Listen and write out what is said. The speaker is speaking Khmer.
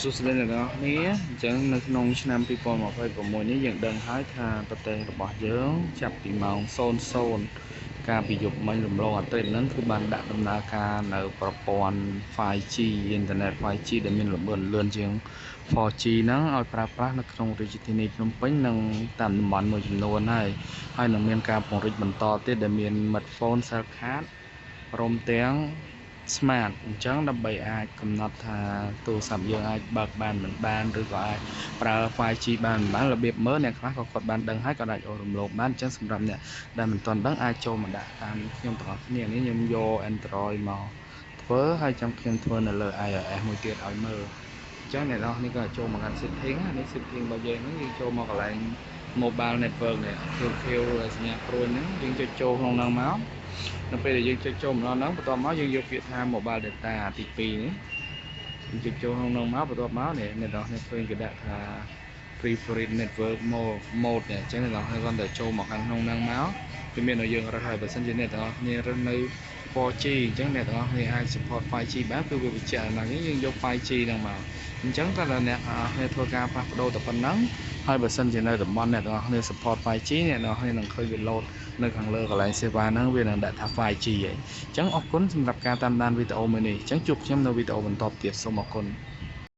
សួស្តីអ្នកទាំងអស់គ្នាអញ្ចឹងនៅក្នុងឆ្នាំ2026នេះយើងដឹងហើយថាប្រទេសរបស់យើងចាប់ពីម៉ោង00កាលពីយប់មិញរំលងអាទិត្យហ្នឹងគឺបានដាក់ដំណើរការនៅប្រព័ន្ធ 5G អ៊ីនធឺណិត 5G ដែលមានល្បឿនលឿនជាង 4G ហ្នឹងឲ្យប្រើប្រាស់នៅក្នុងរាជធានីភ្នំពេញនិងតាមតំបន់មួយចំនួនហើយហើយនឹងមានការពង្រីកបន្តទៀតដែលមាន smartphone Cellcard ព្រមទាំង smart អញ្ចឹងដើម្បីអាចកំណត់ថាទូរស័ព្ទយើងអាចបើកបានមិនបានឬក៏អាចប្រើ 5G បានមិនបានរបៀបមើលអ្នកខ្លះក៏គាត់បានដឹងហើយគាត់អាចអូសរំលងបានអញ្ចឹងសម្រាប់អ្នកដែលមិនទាន់ដឹងអាចចូលមកដាក់តាមខ្ញុំទាំងអស់គ្នានេះខ្ញុំយក Android មកធ្វើហើយចាំខ្ញុំធ្វើនៅលើ iOS មួយទៀតឲ្យមើលអញ្ចឹងអ្នកនរនេះក៏ចូលមកកាន់ setting នេះ setting របស់យើងហ្នឹងយើងចូលមកកន្លែង mobile network នេះ QQ សញ្ញាព្រួយហ្នឹងយើងចុចចូលក្នុងហ្នឹងមកនៅពេលដែលយើងចុចចូលម្ដងហ្នឹងបន្ទាប់មកយើងយកពាក្យថា mobile data ទី2នេះយើងចុចចូលក្នុងហ្នឹងមកបន្ទាប់មកនេះអ្នកនរគ្នាឃើញគេដាក់ថា preferred network mode នេះអញ្ចឹងអ្នកនរគ្នាគ្រាន់តែចូលមកខាងក្នុងហ្នឹងមកវាមានឲ្យយើងរើសហើយបើសិនជាអ្នកទាំងអស់គ្នារើសនៅ 4G អញ្ចឹងអ្នកទាំងអស់គ្នាអាច support 5G បានគឺវាបញ្ជាក់ហ្នឹងយើងយក 5G ហ្នឹងមកអញ្ចឹងតើអ្នកទាំងអស់គ្នាធ្វើការផ្លាស់ប្ដូរតែប៉ុណ្ណឹងហើយបើសិនជានៅតំបន់អ្នកទាំងអស់គ្នា support 5G អ្នកទាំងអស់គ្នានឹងឃើញវា load នៅខាងលើកន្លែងសេវាហ្នឹងវានឹងដាក់ថា 5G ហើយអញ្ចឹងអរគុណសម្រាប់ការតាមដានវីដេអូមួយនេះអញ្ចឹងជួបខ្ញុំនៅវីដេអូបន្តទៀតសូមអរគុណ។